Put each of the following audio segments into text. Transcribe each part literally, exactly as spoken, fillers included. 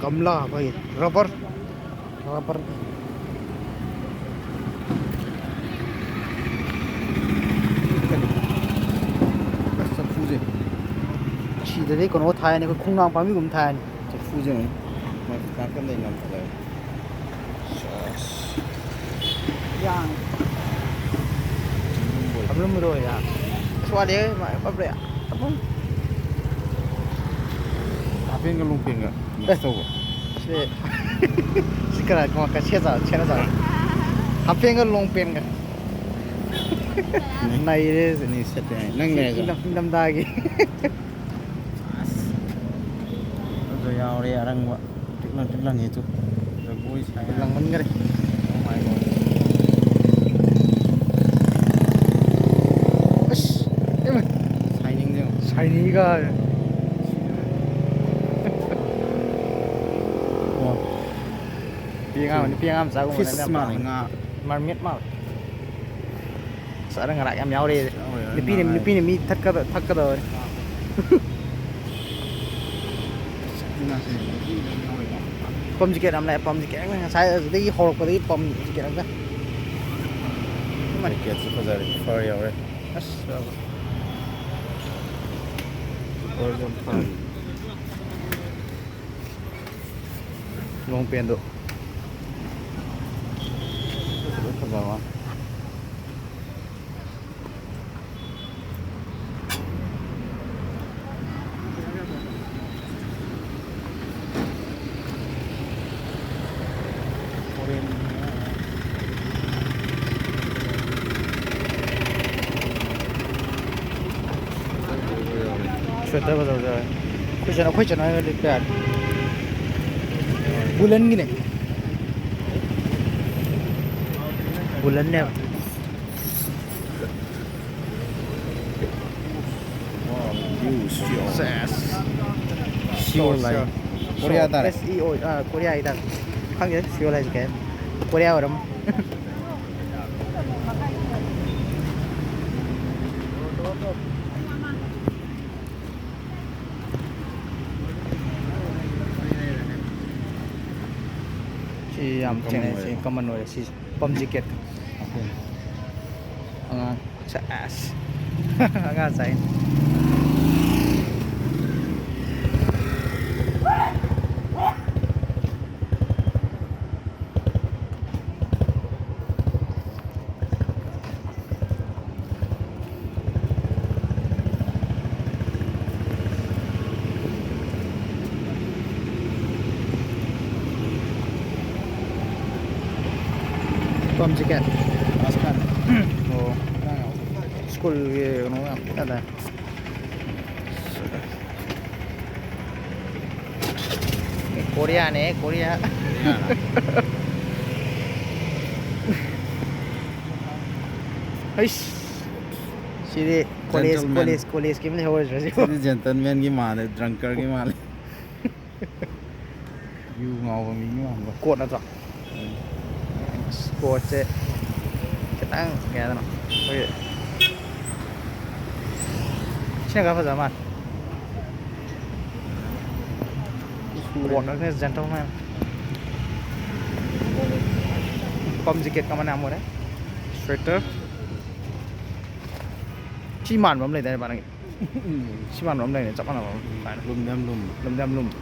ꯒꯝꯂꯥ ꯑꯩꯈꯣꯏꯒꯤ rubber, rubber. ꯑꯁ, ꯆꯐꯨꯁꯦ꯫ ꯑꯁꯤꯗꯗꯤ ꯀꯩꯅꯣ ꯊꯥꯏꯅꯦ, ꯑꯩꯈꯣꯏ ꯈꯣꯡꯅꯥꯡ ꯄꯥꯝꯕꯤꯒꯨꯝꯕ ꯊꯥꯏꯅꯦ꯫ ꯆꯐꯨꯁꯦ ꯌꯦꯡꯉꯨ꯫ ꯃꯥꯏ ꯅꯥꯀꯟꯗꯩ ꯅꯝꯊꯣꯛꯂꯛꯑꯦ꯫ ꯁꯦꯁ꯫ ꯌꯥꯡ꯫ ꯆꯤꯡꯒꯨꯝꯕ꯫ ꯑꯃꯔꯨꯝꯕꯗꯣ ꯌꯥ꯫ ꯑꯁ, ꯋꯥꯠꯂꯦ, ꯃꯥꯏ ꯄꯞ ꯂꯩ꯫ ꯑꯄꯨꯝ꯫ ꯍꯥꯄꯦꯟꯒ ꯂꯣꯡꯄꯦꯟꯒ mix ꯇꯧꯕ꯫ ꯁꯤ, ꯁꯤ ꯀꯅꯥ, ꯀꯃꯥꯏ, ꯀ-, ꯁꯦꯠ ꯆꯥ-, ꯁꯦꯠꯅ ꯆꯥꯔꯣ? ꯍꯥꯄꯦꯟꯒ ꯂꯣꯡꯄꯦꯟꯒ꯫ ꯅꯩꯔꯦ꯫ ꯅꯩ ꯁꯦꯠꯄ ꯌꯥꯏ꯫ ꯅꯪ ꯂꯩꯔꯁꯨ꯫ ꯏꯪꯊꯝ-, ꯏꯪꯊꯝꯊꯥꯒꯤ꯫ ꯑꯁ꯫ ꯑꯗꯨ ꯌꯥꯎꯔꯦ ꯑꯔꯪꯕ꯫ ꯄꯤꯛꯂꯪ ꯄꯤꯛꯂꯪꯉꯦ ꯇꯨ꯫ ꯖꯒꯣꯏ ꯁꯥꯏ꯫ ꯂꯪꯃꯟꯈꯔꯦ꯫ Oh my God꯫ ꯑꯁ! ꯑꯦ ꯃꯥ! Shining ꯁꯦ ꯌꯦꯡꯉꯣ꯫ Shiny ꯒ꯫ ꯑꯣ꯫ ꯅꯨꯄꯤ ꯑꯉꯥꯡ, ꯅꯨꯄꯤ ꯑꯉꯥꯡ ꯃꯆꯥꯒꯨꯝꯕꯅ fish ꯌꯥꯝ ꯃꯥꯜꯂꯦ, ꯄꯥꯝꯃꯦ꯫ ꯉꯥ꯫ Mermaid ꯃꯥꯜꯂꯦ꯫ ꯑꯁ, ꯑꯔꯪ ꯑꯔꯥꯛ ꯌꯥꯝ ꯌꯥꯎꯔꯦ꯫ ꯌꯥꯎꯔꯦ, ꯑꯔꯪ ꯅꯨꯄꯤꯅ, ꯑꯔꯥꯛ ꯅꯨꯄꯤꯅ ꯃꯤ ꯊꯠꯀꯗ-, ꯊꯛꯀꯗꯧꯔꯦ꯫ ꯉꯥꯁꯦ ꯅꯨꯄꯤ ꯂꯣꯏ ꯌꯥꯎꯔꯦꯀꯣ꯫ Pump jacket ꯑꯃ ꯂꯩ, pump jacket ꯑꯃ ꯉꯁꯥꯏ ꯑꯗꯨꯗꯒꯤ ꯍꯧꯔꯛꯄꯗꯒꯤ pump jacket ꯑꯃꯒ꯫ Jacket ꯁꯨ ꯐꯖꯔꯦ, fur ꯌꯥꯎꯔꯦ꯫ ꯑꯁ, ꯌꯥꯎꯔꯦ꯫ Fur ꯁꯨ ꯌꯥꯝ ꯐꯔꯦ꯫ Long pant ꯗꯣ꯫ ꯂꯣꯏ ꯐꯖꯕ ꯋꯥꯅꯤ꯫ Sweater ꯐꯖ ꯐꯖꯕ꯫ ꯑꯩꯈꯣꯏ ꯆꯠꯅ-, ꯑꯩꯈꯣꯏ ꯆꯠꯅ ꯂꯤꯠꯄ ꯌꯥꯅꯤ꯫ Woolen ꯒꯤꯅꯦ꯫ Woolen ꯅꯦꯕ꯫ Wow, view, Seoul꯫ ꯁꯦꯁ꯫ Seoul ꯍꯥꯏ꯫ Seoul꯫ ꯀꯣꯔꯤꯌꯥ ꯇꯥꯔꯦ꯫ S E O, ꯑꯥ, ꯀꯣꯔꯤꯌꯥ ꯍꯥꯏꯇꯥꯔꯦ꯫ ꯈꯪꯗꯦ, Seoul ꯍꯥꯏꯁꯦ ꯀꯩ ꯍꯥꯏꯅꯣ? ꯀꯣꯔꯤꯌꯥ ꯑꯣꯏꯔꯝ-, ꯁꯤ ꯌꯥꯝ ꯊꯦꯡꯅꯩ, ꯁꯤ ꯀꯃꯟ ꯑꯣꯏꯔꯦ, ꯁꯤꯁꯦ ꯄꯝ ꯖꯤꯀꯦꯠ꯫ ꯑꯉꯥꯡ ꯁꯦꯁ꯫ ꯑꯉꯥꯡ ꯆꯥꯏ꯫ Pump jacket. ꯑꯣ꯫ ꯁ꯭ꯀꯨꯜꯒꯤ ꯀꯩꯅꯣ ꯌꯥꯝ ꯊꯤ ꯇꯥꯏ꯫ ꯀꯣꯔꯤꯌꯥꯅꯦ, ꯀꯣꯔꯤꯌꯥ꯫ ꯍꯩꯁ꯫ ꯁꯤꯗꯤ ꯀꯣꯂꯦꯖ, ꯖꯦꯟꯇꯜꯃꯦꯟ꯫ ꯀꯣꯂꯦꯖ, ꯀꯣꯂꯦꯖꯀꯤ ꯑꯃ ꯂꯩꯍꯧꯔꯁꯤꯔ ꯁꯤꯕꯣ? ꯁꯤꯗꯤ ꯖꯦꯟꯇꯜꯃꯦꯟꯒꯤ ꯃꯥꯜꯂꯦ, ꯗ꯭ꯔꯪꯀꯔꯒꯤ ꯃꯥꯜꯂꯦ꯫ ꯌꯨ ꯉꯥꯎꯕ ꯃꯤꯒꯤ ꯃꯥꯟꯕ꯫ ꯀꯣꯠ ꯅꯠꯇ꯭ꯔꯣ? ꯎꯝ꯫ ꯑꯁ, ꯀꯣꯠꯁꯦ ꯈꯤꯇꯪ, ꯀꯩ ꯍꯥꯏꯗꯣꯏꯅꯣ? ꯑꯩꯈꯣꯏꯒꯤ ꯁꯤꯅ ꯈꯔ ꯐꯖꯕ ꯃꯥꯜꯂꯦ꯫ ꯁꯨꯔꯦ꯫ ꯀꯣꯠ ꯅꯠꯇꯦ, ꯖꯦꯟꯇꯜꯃꯦꯟ꯫ ꯄꯝ ꯖꯤꯀꯦꯠ ꯀꯃꯟ ꯌꯥꯝ ꯑꯣꯏꯔꯦ꯫ ꯁ꯭ꯋꯦꯇꯔ꯫ ꯁꯤ ꯃꯥꯟꯕ ꯑꯃ ꯂꯩꯗꯥꯏꯅꯦ, ꯚꯥꯏ, ꯅꯪꯒꯤ? ꯎꯝ꯫ ꯁꯤ ꯃꯥꯟꯕ ꯑꯃ ꯂꯩꯅꯦ, ꯆꯞ ꯃꯥꯟꯅꯕ ꯑꯃ꯫ ꯎꯝ, ꯂꯨꯝꯗꯤ ꯌꯥꯝ ꯂꯨꯝꯕ꯫ ꯂꯨꯝꯗꯤ ꯌꯥꯝ ꯂꯨꯝꯕ꯫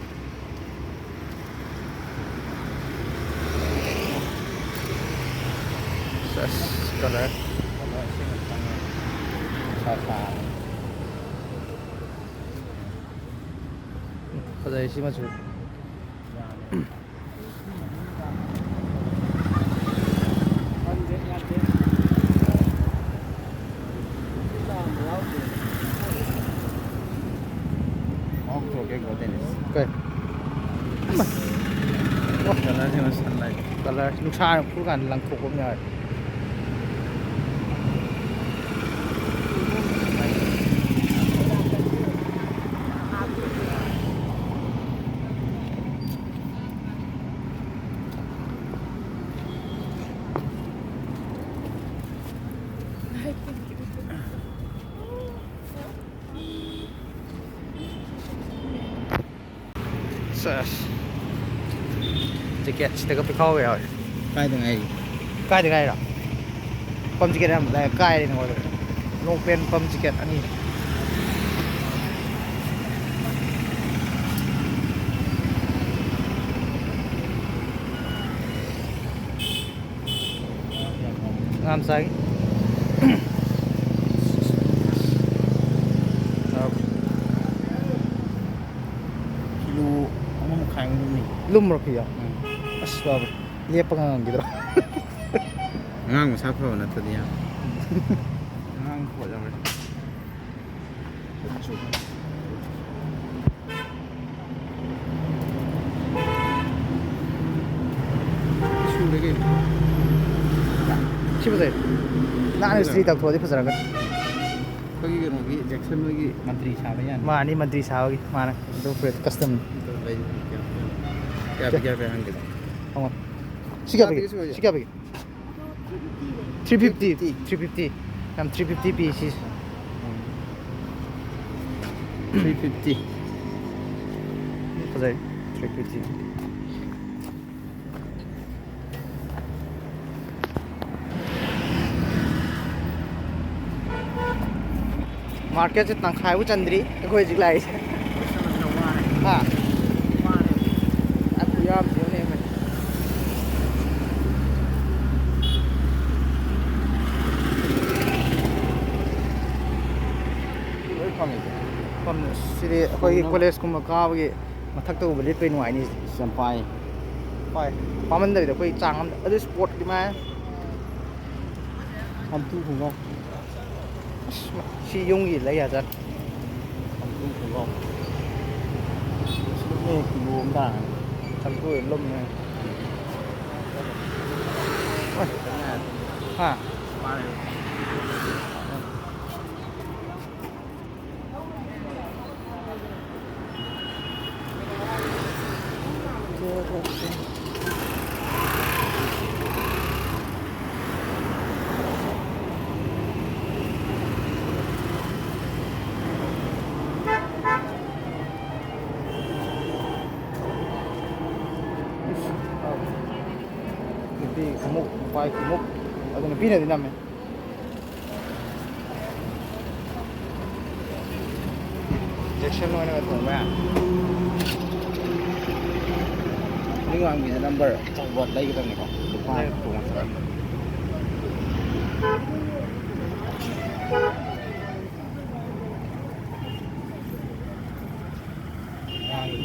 ꯁꯦꯁ, colour꯫ ꯁꯥ ꯁꯥ꯫ ꯐꯖꯩ ꯁꯤ ꯃꯆꯨ꯫ ꯀꯩ? ꯀꯂꯔꯁꯤꯃ ꯁꯟ ꯂꯥꯏꯠ꯫ ꯀꯂꯔ ꯅꯨꯡꯁꯥ ꯐꯨꯔꯀꯥꯟꯗ ꯂꯪꯊꯣꯛꯄ ꯑꯃ ꯌꯥꯎꯋꯦ꯫ ꯁꯦꯁ꯫ ꯖꯦꯀꯦꯠ ꯁꯤꯗꯒ ꯄꯤꯈꯥꯎꯒ ꯌꯥꯎꯔꯤ꯫ ꯀꯥꯏꯗ ꯉꯥꯏꯔꯤ? ꯀꯥꯏꯗ ꯉꯥꯏꯔꯣ? ꯄꯝ ꯖꯦꯀꯦꯠ ꯌꯥꯝ ꯂꯥꯏ ꯀꯥꯏꯔꯦ ꯅꯉꯣꯟꯗ꯫ ꯂꯣꯡ ꯄꯦꯟ ꯄꯝ ꯖꯦꯀꯦꯠ ꯑꯅꯤ꯫ ꯉꯥ ꯃꯆꯥꯒꯤ꯫ ꯀꯤꯂꯣ ꯑꯃ ꯃꯈꯥꯏꯃꯨꯛ ꯂꯨꯝꯃꯤ꯫ ꯂꯨꯝꯕ꯭ꯔꯣ ꯐꯤꯗꯣ? ꯎꯝ꯫ ꯑꯁ, ꯋꯥꯕ꯫ ꯂꯦꯞꯄꯒ ꯉꯝꯈꯤꯗ꯭ꯔꯣ? ꯑꯉꯥꯡ ꯃꯁꯥ ꯐꯕ ꯅꯠꯇꯗꯤ ꯌꯥꯝ꯫ ꯑꯉꯥꯡ ꯄꯣꯠ ꯌꯥꯎꯔꯦ꯫ ꯁꯨꯔꯦ ꯀꯩꯅꯣ꯫ ꯁꯤ ꯐꯖꯩ꯫ ꯅꯥꯟꯅ ꯏꯁꯇ꯭ꯔꯤ ꯇꯧꯊꯣꯛꯑꯗꯤ ꯐꯖꯔꯒ꯫ ꯑꯩꯈꯣꯏꯒꯤ ꯀꯩꯅꯣꯒꯤ ꯖꯦꯛꯁꯟ ꯍꯣꯏꯒꯤ ꯃꯟꯇ꯭ꯔꯤ ꯁꯥꯕ ꯌꯥꯅꯤ꯫ ꯃꯥꯅꯤ, ꯃꯟꯇ꯭ꯔꯤ ꯁꯥꯕꯒꯤ꯫ ꯃꯥꯅ ꯑꯗꯨ ꯐꯨꯔꯤꯠ ꯀꯁꯇꯝ꯫ ꯑꯗꯨ ꯂꯩ꯫ ꯀꯌꯥ ꯄꯤ, ꯀꯌꯥ ꯄꯤ ꯍꯪꯒꯦ? ꯍꯪꯉꯣ꯫ ꯁꯤ ꯀꯌꯥ ꯄꯤꯒꯦ? ꯀꯌꯥ ꯄꯤꯒꯦ ꯁꯤ ꯀꯌꯥ ꯄꯤꯒꯦ? Three fifty. Three fifty. Three fifty. ꯌꯥꯝ ꯊ꯭ꯔꯤ ꯐꯤꯐꯇꯤ ꯄꯤ ꯁꯤ꯫ Three fifty. ꯐꯖꯩ꯫ Three fifty. ꯃꯥꯔꯀꯦꯠꯁꯦ ꯇꯪꯈꯥꯏꯕꯨ ꯆꯟꯗ꯭ꯔꯤ ꯑꯩꯈꯣꯏ ꯍꯧꯖꯤꯛ ꯂꯥꯛꯏꯁꯦ꯫ ꯍꯥ? ꯑꯗꯨ ꯌꯥꯝ ꯌꯣꯟꯅꯩ꯫ ꯂꯣꯏ ꯐꯝꯃꯤ꯫ ꯐꯝꯃꯤ꯫ ꯁꯤꯗꯤ ꯑꯩꯈꯣꯏꯒꯤ ꯀꯣꯂꯦꯖꯀꯨꯝꯕ ꯀꯥꯕꯒꯤ ꯃꯊꯛꯇ ꯎꯕ ꯂꯤꯠꯄꯩ ꯅꯨꯡꯉꯥꯏꯅꯤ ꯁꯤꯗꯤ꯫ ꯌꯥꯝ ꯄꯥꯏ꯫ ꯄꯥꯏ꯫ ꯄꯥꯃꯟꯗꯕꯤꯗ ꯑꯩꯈꯣꯏ ꯆꯥꯡ ꯑꯃꯗ꯫ ꯑꯗꯨ ꯁ꯭ꯄꯣꯔꯠꯀꯤ ꯃꯥꯏ꯫ ꯁꯝꯇꯨ ꯈꯣꯡꯒ꯭ꯔꯥꯎ꯫ ꯑꯁ, ꯁꯤ ꯌꯨꯝꯒꯤ ꯂꯩ ꯌꯥꯖꯥꯠꯅꯤ꯫ ꯁꯝꯇꯨ ꯈꯣꯡꯒ꯭ꯔꯥꯎ꯫ ꯁꯤꯗꯤ ꯀꯤꯂꯣ ꯑꯃ ꯇꯥꯔꯅꯤ꯫ ꯁꯝꯇꯨ ꯂꯨꯝꯃꯦ꯫ ꯍꯥ? ꯈꯣꯡꯎꯞ, ꯅꯨꯄꯥꯒꯤ ꯈꯣꯡꯎꯞ꯫ ꯑꯗꯨ ꯅꯨꯄꯤꯅꯗꯤ ꯅꯝꯃꯦ꯫ ꯖꯦꯛꯁꯟ ꯑꯣꯏꯅꯒ ꯇꯣꯡꯕ ꯌꯥꯅꯤ꯫ ꯃꯅꯤꯡ ꯋꯥꯡꯕꯤꯗ ꯅꯝꯕꯔ ꯑꯆꯧꯕ ꯂꯩꯒꯗꯕꯅꯤꯀꯣ꯫ ꯅꯨꯄꯥꯅ ꯇꯣꯡꯉꯒ ꯆꯠꯂꯝꯕ꯫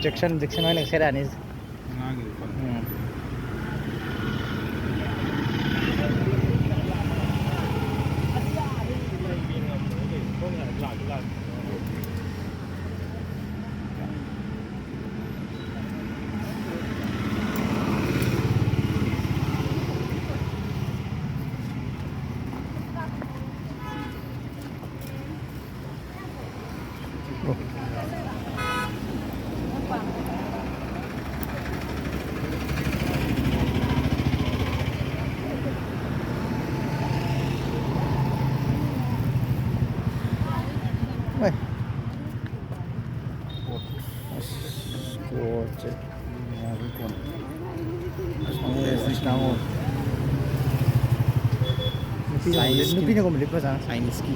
ꯖꯦꯛꯁꯟ, ꯖꯦꯛꯁꯟ ꯑꯣꯏꯅ ꯁꯦꯠꯂꯛꯑꯅꯤ꯫ ꯑꯉꯥꯡꯒꯤ ꯈꯣꯠꯅ꯫ ꯎꯝ꯫ ꯍꯣꯏ꯫ ꯑꯁ, ꯀꯣꯠꯁꯦ꯫ ꯅꯨꯄꯤꯅꯒꯨꯝꯕ ꯂꯤꯠ-, ꯅꯨꯄꯤꯅꯒꯨꯝꯕ ꯂꯤꯠꯄ ꯖꯥꯠꯅꯤ꯫ ꯆꯥꯏꯅꯤꯁꯀꯤ꯫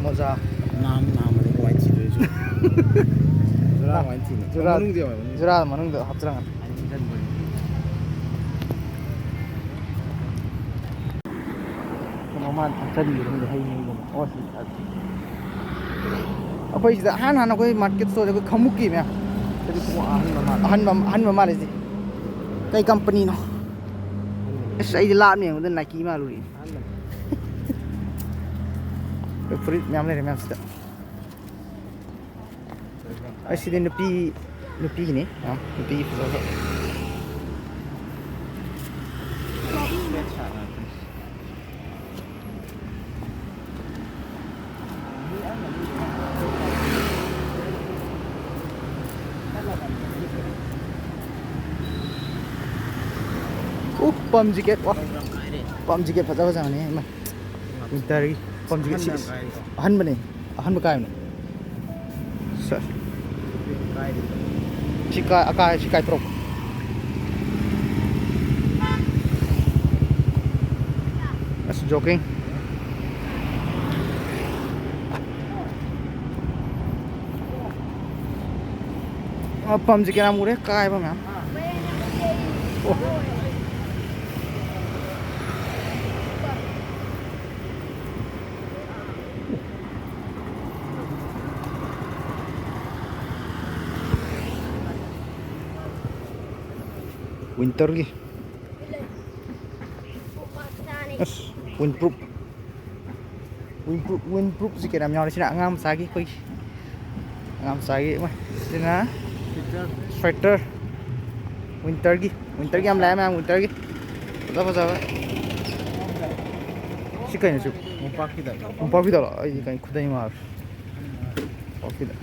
ꯃꯣꯖꯥ꯫ ꯅꯥꯝ ꯅꯥꯝꯃꯅꯤ ꯀꯃꯥꯏꯅ ꯊꯤꯗꯣꯏꯁꯨ? ꯖꯨꯔꯥ ꯀꯃꯥꯏꯅ ꯊꯤꯅꯤ? ꯖꯨꯔꯥ, ꯃꯅꯨꯡꯗ ꯌꯥꯎꯋꯦ, ꯃꯅꯨꯡꯗ꯫ ꯖꯨꯔꯥ ꯃꯅꯨꯡꯗ ꯍꯥꯞꯆꯔꯝꯒꯅꯤ꯫ ꯀꯩꯅꯣ ꯃꯥꯅ ꯊꯛꯆꯟꯕꯤꯔꯝꯗꯣ ꯍꯩ ꯃꯍꯤꯒꯨꯝꯕ꯫ ꯑꯣ, ꯁꯤ ꯊꯛ-, ꯑꯩꯈꯣꯏ ꯁꯤꯗ ꯑꯍꯥꯟ ꯍꯥꯟꯅ ꯑꯩꯈꯣꯏ ꯃꯥꯔꯀꯦꯠ ꯁ꯭ꯇꯣꯔꯗ ꯑꯩꯈꯣꯏ ꯈꯃꯨꯛꯀꯤ ꯃꯌꯥꯝ꯫ ꯁꯤꯗꯤ ꯄꯨꯡ ꯑꯍꯟꯕ ꯃꯥꯜꯂꯦ꯫ ꯑꯍꯟꯕ, ꯑꯍꯟꯕ ꯃꯥꯜꯂꯦ ꯁꯤ꯫ ꯀꯩ ꯀꯝꯄꯅꯤꯅꯣ? ꯑꯁ, ꯑꯩꯗꯤ ꯂꯥꯞꯅ ꯌꯦꯡꯕꯗ ꯅꯥꯏꯀꯤ ꯃꯥꯜꯂꯨꯔꯦ꯫ ꯑꯩꯈꯣꯏ ꯐꯨꯔꯤꯠ ꯃꯌꯥꯝ ꯂꯩꯔꯦ ꯃꯌꯥꯝ ꯁꯤꯗ꯫ ꯑꯩ ꯁꯤꯗꯤ ꯅꯨꯄꯤ, ꯅꯨꯄꯤꯒꯤꯅꯤ꯫ ꯑ, ꯅꯨꯄꯤꯒꯤ ꯐꯖꯕ꯫ ꯎ, ꯄꯝ ꯖꯤꯀꯦꯠ, ꯋꯥ꯫ ꯄꯝ ꯖꯤꯀꯦꯠ ꯐꯖ ꯐꯖꯕꯅꯦ, ꯏꯃꯥ꯫ ꯋꯤꯟꯇꯔꯒꯤ ꯄꯝ ꯖꯤꯀꯦꯠ ꯁꯤ ꯑꯍꯟꯕꯅꯦ, ꯑꯍꯟꯕ ꯀꯥꯏꯕꯅꯦ꯫ ꯁꯦ꯫ ꯁꯤ ꯀꯥꯏ, ꯑꯀꯥꯏ, ꯁꯤ ꯀꯥꯏꯊꯣꯔꯛꯄ꯫ ꯑꯁ, jogging꯫ ꯑ, ꯄꯝꯁꯤ ꯀꯌꯥꯝ ꯎꯔꯦ? ꯀꯥꯏꯕ ꯃꯌꯥꯝ꯫ ꯑꯣ꯫ ꯋꯤꯟꯇꯔꯒꯤ꯫ ꯑꯁ, ꯋꯤꯟꯄ꯭ꯔꯨꯞ꯫ ꯋꯤꯟꯄ꯭ꯔꯨꯞ, ꯋꯤꯟꯄ꯭ꯔꯨꯞ ꯖꯤꯀꯦꯠ ꯌꯥꯝ ꯌꯥꯎꯔꯦ꯫ ꯁꯤꯅ ꯑꯉꯥꯡ ꯃꯆꯥꯒꯤ, ꯑꯩꯈꯣꯏꯒꯤ ꯑꯉꯥꯡ ꯃꯆꯥꯒꯤ ꯑꯃ꯫ ꯁꯤꯅ ꯁ꯭ꯋꯦꯇꯔ꯫ ꯁ꯭ꯋꯦꯇꯔ꯫ ꯋꯤꯟꯇꯔꯒꯤ, ꯋꯤꯟꯇꯔꯒꯤ ꯌꯥꯝ ꯂꯥꯛꯑꯦ ꯃꯌꯥꯝ, ꯋꯤꯟꯇꯔꯒꯤ꯫ ꯐꯖ ꯐꯖꯕ꯫ ꯁꯤ ꯀꯩꯅꯣ ꯁꯤ? ꯃꯣꯝꯄꯥꯛꯀꯤꯗ꯫ ꯃꯣꯝꯄꯥꯛꯀꯤꯗꯔꯣ? ꯑꯩꯗꯤ ꯀꯩꯅꯣ ꯈꯨꯗꯩ ꯃꯥꯜꯂꯨꯔꯦ꯫ ꯃꯣꯝꯄꯥꯛꯀꯤꯗ꯫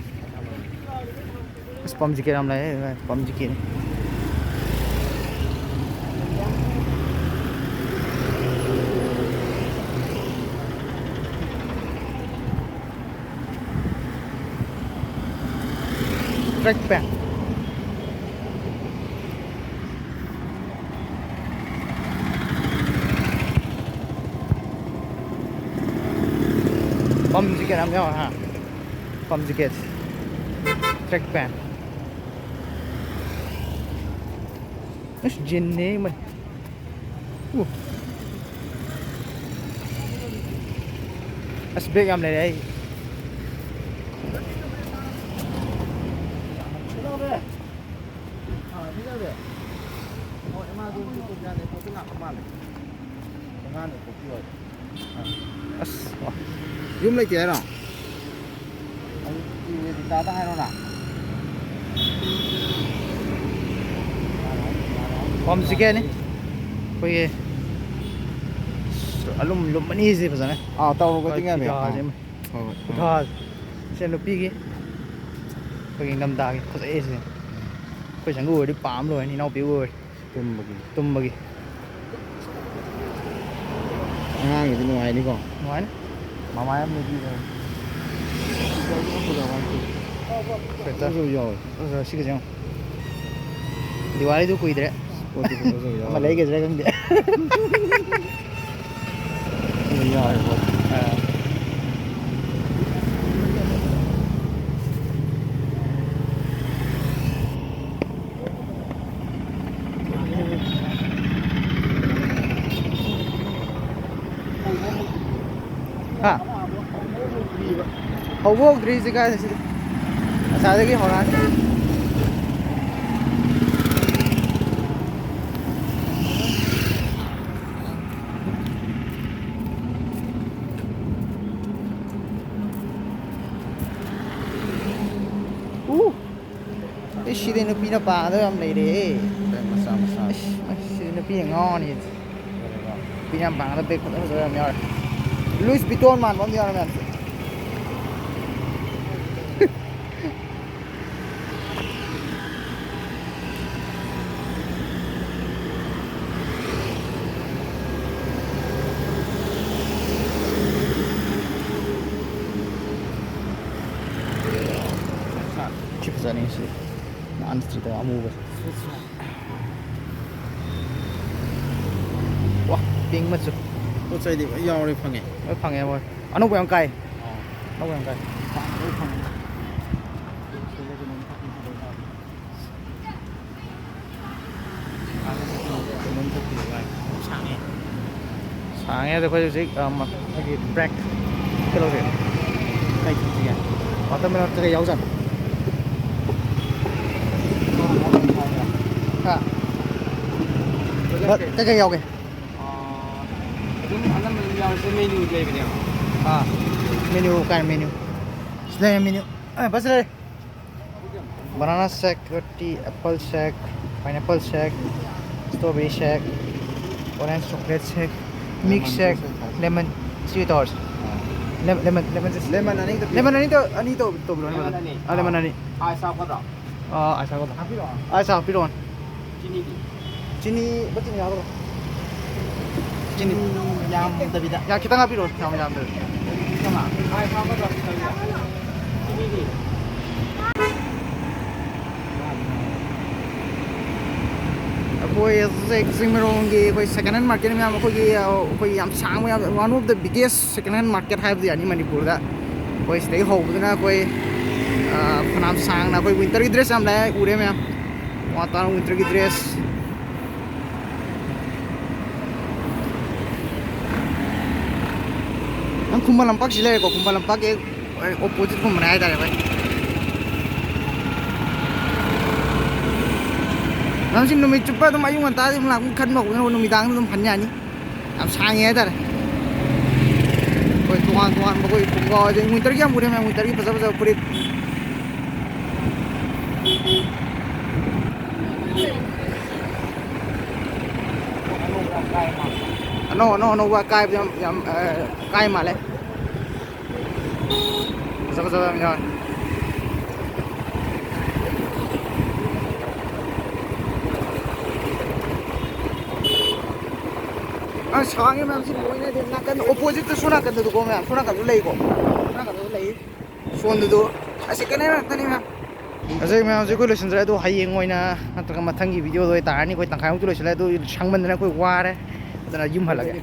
ꯑꯁ, ꯄꯝ ꯖꯤꯀꯦꯠ ꯌꯥꯝ ꯂꯥꯛꯑꯦ ꯚꯥꯏ, ꯄꯝ ꯖꯤꯀꯦꯠꯅꯤ꯫ Track pant꯫ ꯄꯝ ꯖꯤꯀꯦꯠ ꯌꯥꯝ ꯌꯥꯎꯔꯦ ꯍꯥ꯫ ꯄꯝ ꯖꯤꯀꯦꯠ꯫ Track pant꯫ ꯑꯁ, ꯖꯤꯟꯅꯦ ꯃꯩ꯫ ꯎ꯫ ꯑꯁ, ꯕꯦꯛ ꯌꯥꯝ ꯂꯩꯔꯦ ꯑꯩ꯫ ꯑꯥ, ꯁꯤ ꯂꯩꯔꯦ꯫ ꯑꯣ, ꯑꯦꯃꯥꯖꯣꯟꯒꯤ ꯀꯣꯔꯤꯌꯥꯟ ꯑꯦꯄꯜꯁꯦ ꯂꯥꯛꯄ ꯃꯥꯜꯂꯦ꯫ ꯃꯉꯥꯅꯦ ꯄꯣꯛꯄꯤ ꯑꯣꯏꯕ꯫ ꯑꯁ, ꯋꯥ꯫ ꯌꯨꯝ ꯂꯩꯇꯦ ꯍꯥꯏꯔꯣ? ꯑꯗꯨ ꯇꯥꯗ ꯍꯥꯏꯔꯣꯅ꯫ ꯄꯝ ꯖꯤꯀꯦꯠꯅꯤ꯫ ꯑꯩꯈꯣꯏꯒꯤ ꯑꯂꯨꯝ ꯂꯨꯝꯃꯅꯤ ꯁꯤ ꯐꯖꯅ꯫ ꯑꯥ, ꯇꯧꯔꯨꯕꯗꯤ ꯍꯣꯏ, ꯉꯝꯃꯦ꯫ ꯐꯤꯗꯥꯁꯦ ꯑꯥ꯫ ꯑꯃ꯫ ꯍꯣꯏ, ꯍꯣꯏ꯫ ꯐꯤꯗꯥ꯫ ꯁꯦ ꯅꯨꯄꯤꯒꯤ꯫ ꯑꯩꯈꯣꯏꯒꯤ ꯏꯪꯊꯝꯊꯥꯒꯤ ꯐꯖꯩꯁꯦ꯫ ꯑꯩꯈꯣꯏ ꯁꯪꯒꯨ ꯑꯣꯏꯔꯗꯤ ꯄꯥꯝ ꯂꯣꯏꯔꯅꯤ, ꯏꯅꯥꯎꯄꯤ ꯑꯣꯏꯔꯗꯤ꯫ ꯇꯨꯝꯕꯒꯤ꯫ ꯇꯨꯝꯕꯒꯤ꯫ ꯑꯉꯥꯡꯒꯤꯗꯤ ꯅꯨꯡꯉꯥꯏꯅꯤꯀꯣ? ꯅꯨꯡꯉꯥꯏꯅꯤ꯫ ꯃꯃꯥꯏ ꯑꯃ ꯂꯩꯕꯤꯔꯦ꯫ ꯁ꯭ꯋꯦꯇꯔ꯫ ꯑꯗꯨꯁꯨ ꯌꯥꯎꯋꯦ꯫ ꯑꯗꯨꯁꯨ ꯁꯤꯒꯤꯁꯦ ꯌꯦꯡꯉꯣ꯫ ꯗꯤꯋꯥꯂꯤꯗꯨ ꯀꯨꯏꯗ꯭ꯔꯦ꯫ ꯄꯣꯠꯇꯨ ꯐꯖꯕ ꯌꯥꯎꯋꯦ꯫ ꯑꯃ ꯂꯩꯒꯗ꯭ꯔꯥ ꯈꯪꯗꯦ꯫ ꯑꯗꯨ ꯌꯥꯎꯋꯦ ꯄꯣꯠ꯫ ꯑꯥ꯫ ꯍꯥ? ꯍꯧꯕ ꯍꯧꯗ꯭ꯔꯤ ꯍꯧꯖꯤꯛ ꯀꯥꯏꯗ ꯁꯤꯗꯤ꯫ ꯉꯁꯥꯏꯗꯒꯤ ꯍꯧꯔꯛꯑꯅꯤ꯫ ꯎ! ꯏꯁ, ꯁꯤꯗꯤ ꯅꯨꯄꯤꯅ ꯄꯥꯒꯗꯕ ꯌꯥꯝ ꯂꯩꯔꯦꯍꯦ꯫ ꯕꯦꯛ ꯃꯆꯥ ꯃꯆꯥ꯫ ꯏꯁ, ꯁꯤꯗꯤ ꯅꯨꯄꯤꯅ ꯉꯥꯎꯔꯅꯤ꯫ ꯅꯨꯄꯤꯅ ꯌꯥꯝ ꯄꯥꯒꯗꯕ ꯕꯦꯛ ꯐꯖ ꯐꯖꯕ ꯌꯥꯝ ꯌꯥꯎꯔꯦ꯫ ꯂꯨꯏꯁ ꯚꯤꯇꯣꯟ ꯃꯥꯟꯕ ꯑꯃ ꯌꯥꯎꯔꯦ ꯃꯌꯥꯝꯁꯦ꯫ ꯁꯤ ꯐꯖꯅꯤ ꯁꯤ꯫ ꯅꯥꯟ ꯁꯤꯗ ꯑꯃꯨꯕꯁꯦ꯫ ꯋꯥ, ꯄꯤꯡ ꯃꯆꯨ꯫ ꯄꯣꯠ ꯆꯩꯗꯤ ꯂꯣꯏ ꯌꯥꯎꯔꯦ, ꯐꯪꯉꯦ꯫ ꯂꯣꯏ ꯐꯪꯉꯦ ꯃꯣꯏ꯫ ꯑꯅꯧꯕ ꯌꯥꯝ ꯀꯥꯏ꯫ ꯑꯥ꯫ ꯑꯅꯧꯕ ꯌꯥꯝ ꯀꯥꯏ꯫ ꯄꯥꯝꯃꯦ, ꯂꯣꯏ ꯐꯪꯉꯦ꯫ ꯀꯩꯅꯣꯝ ꯊꯛꯄꯤꯌꯨ ꯚꯥꯏ꯫ ꯁꯥꯡꯉꯦ꯫ ꯁꯥꯡꯉꯦ꯫ ꯑꯗꯣ ꯑꯩꯈꯣꯏ ꯍꯧꯖꯤꯛ, ꯑ, ꯃ-, ꯑꯩꯈꯣꯏꯒꯤ ꯕ꯭ꯔꯦꯛ ꯀꯩꯗꯧꯒꯦ? ꯀꯩ ꯊꯛꯁꯤꯒꯦ? ꯋꯥꯇꯔꯃꯦꯂꯣꯟ ꯀꯩꯀꯩ ꯌꯥꯎꯖꯥꯠꯅꯣ? ꯍꯥ? ꯀꯩꯀꯩ ꯌꯥꯎꯒꯦ? ꯑꯥ, ꯑꯗꯨꯝ ꯑꯅꯝꯕ ꯑꯗꯨꯝ ꯌꯥꯎꯔꯁꯦ, ꯃꯦꯅꯨ ꯂꯩꯕꯅꯦꯕ꯫ ꯑꯥ, ꯃꯦꯅꯨ ꯀꯥꯏ ꯃꯦꯅꯨ? ꯁꯤ ꯂꯩꯔꯦ ꯃꯦꯅꯨ꯫ ꯑꯦ, ꯕꯁ ꯂꯩꯔꯦ꯫ Banana shake, tea, apple shake, pineapple shake, strawberry shake, orange chocolate shake, mix shake, lemon, ꯁꯤ ꯇꯧꯔꯁꯤ꯫ ꯑꯥ꯫ lemon lemon lemon juice. Lemon ꯑꯅꯤꯗ ꯄꯤꯌꯣ꯫ Lemon ꯑꯅꯤ ꯇꯧ ꯑꯅꯤ ꯇꯧ ꯇꯧꯕꯤꯔꯣꯅꯦ, lemon brother. ꯑꯅꯤ꯫ ꯑꯥ, lemon ꯑꯅꯤ꯫ ꯑꯥ, ꯆꯥꯎꯒꯗ꯭ꯔꯣ? ꯑꯥ, ice ꯍꯥꯞꯀꯗ꯭ꯔꯣ? ꯍꯥꯞꯄꯤꯔꯛꯑꯣ꯫ Ice ꯍꯥꯞꯄꯤꯔꯛꯑꯣꯅꯦ꯫ ꯆꯤꯅꯤꯗꯤ? ꯆꯤꯅꯤ, ꯂꯨꯄꯥ ꯆꯤꯅꯤ ꯍꯥꯞꯄꯤꯔꯛꯑꯣ꯫ ꯆꯤꯅꯤ꯫ ꯆꯤꯅꯤ ꯌꯥꯝꯗꯕꯤꯗ꯫ ꯌꯥ, ꯈꯤꯇꯪ ꯍꯥꯞꯄꯤꯔꯛꯑꯣ, ꯌꯥꯝ ꯌꯥꯝꯗꯕꯤꯗ꯫ ꯈꯤꯇꯪ ꯍꯥꯞ-, ice ꯍꯥꯞꯀꯗ꯭ꯔꯣ? ꯆꯤꯅꯤꯗꯤ? ꯑꯩꯈꯣꯏ ꯍꯧꯖꯤꯛ ꯆꯤꯡꯃꯩꯔꯣꯡꯒꯤ ꯑꯩꯈꯣꯏ second hand market ꯃꯌꯥꯝ, ꯑꯩꯈꯣꯏꯒꯤ, ꯑ, ꯑꯩꯈꯣꯏ ꯌꯥꯝ ꯁꯥꯡꯕ, ꯌꯥꯝ, one of the biggest second hand market ꯍꯥꯏꯕꯗꯤ ꯌꯥꯅꯤ ꯃꯅꯤꯄꯨꯔꯗ꯫ ꯑꯩꯈꯣꯏ ꯁꯤꯗꯒꯤ ꯍꯧꯕꯗꯨꯅ ꯑꯩꯈꯣꯏ, ꯑ, ꯐꯅꯌꯥꯝ ꯁꯥꯡꯅ ꯑꯩꯈꯣꯏ winter ꯒꯤ dress ꯌꯥꯝ ꯂꯩ, ꯎꯔꯦ ꯃꯌꯥꯝ꯫ ꯋꯥꯇꯥꯔ winter ꯒꯤ dress꯫ ꯅꯪ ꯈꯨꯃꯟ ꯂꯝꯄꯥꯛꯁꯤ ꯂꯩꯔꯦꯀꯣ, ꯈꯨꯃꯟ ꯂꯝꯄꯥꯛꯀꯤ ꯍꯦꯛ opposite ꯀꯨꯝꯕꯅꯦ ꯍꯥꯏꯇꯥꯔꯦ ꯚꯥꯏ꯫ ꯅꯪꯁꯤ ꯅꯨꯃꯤꯠ ꯆꯨꯞꯄ ꯑꯗꯨꯝ ꯑꯌꯨꯛ ꯉꯟꯇꯥꯗꯤ ꯑꯗꯨꯝ ꯂꯥꯛꯄ ꯈꯟꯕ ꯍꯧꯕꯗꯨꯅ ꯅꯨꯃꯤꯗꯥꯡꯗ ꯑꯗꯨꯝ ꯍꯟ ꯌꯥꯅꯤ꯫ ꯌꯥꯝ ꯁꯥꯡꯉꯦ ꯍꯥꯏꯇꯥꯔꯦ꯫ ꯑꯩꯈꯣꯏ ꯇꯣꯉꯥꯟ ꯇꯣꯉꯥꯟꯕ ꯑꯩꯈꯣꯏ ꯈꯣꯡꯒ꯭ꯔꯥꯎ, ꯑꯗꯩ winter ꯒꯤ ꯌꯥꯝ ꯎꯔꯦ ꯃꯌꯥꯝ, winter ꯒꯤ ꯐꯖ ꯐꯖꯕ ꯐꯨꯔꯤꯠ꯫ ꯑꯅꯧ ꯑꯅꯧ ꯑꯅꯧꯕ ꯑꯀꯥꯏꯕ ꯌꯥꯝ, ꯌꯥꯝ, ꯑ, ꯀꯥꯏ ꯃꯥꯜꯂꯦ꯫ ꯐꯖ ꯐꯖꯕ ꯌꯥꯝ ꯌꯥꯎꯔꯦ꯫ ꯑ, ꯁꯥꯡꯉꯦ ꯃꯌꯥꯝ, ꯁꯤ ꯂꯣꯏꯅꯗꯤ ꯅꯥꯀꯟ opposite ꯇ ꯁꯣꯝ ꯅꯥꯀꯟꯗꯗꯨꯀꯣ ꯃꯌꯥꯝ, ꯁꯣꯝ ꯅꯥꯀꯟꯗ ꯂꯩꯀꯣ, ꯁꯣꯝ ꯅꯥꯀꯟꯗ ꯂꯩ꯫ ꯁꯣꯝꯗꯨꯗꯨ ꯑꯁꯤ ꯀꯩꯅꯣ ꯉꯥꯛꯇꯅꯤ ꯃꯌꯥꯝ꯫ ꯍꯧꯖꯤꯛ ꯃꯌꯥꯝ ꯍꯧꯖꯤꯛ ꯑꯩꯈꯣꯏ ꯂꯣꯏꯁꯤꯟꯖꯔꯦ, ꯑꯗꯣ ꯍꯌꯦꯡ ꯑꯣꯏꯅ ꯅꯠꯇ꯭ꯔꯒ ꯃꯊꯪꯒꯤ video ꯗ ꯑꯣꯏꯇꯥꯔꯅꯤ꯫ ꯑꯩꯈꯣꯏ ꯇꯪꯈꯥꯏꯃꯨꯛꯇꯤ ꯂꯣꯏꯁꯤꯜꯂꯦ, ꯑꯗꯨ ꯁꯪꯃꯟꯗꯅ ꯑꯩꯈꯣꯏ ꯋꯥꯔꯦ, ꯑꯗꯨꯅ ꯌꯨꯝ ꯍꯜꯂꯒꯦ꯫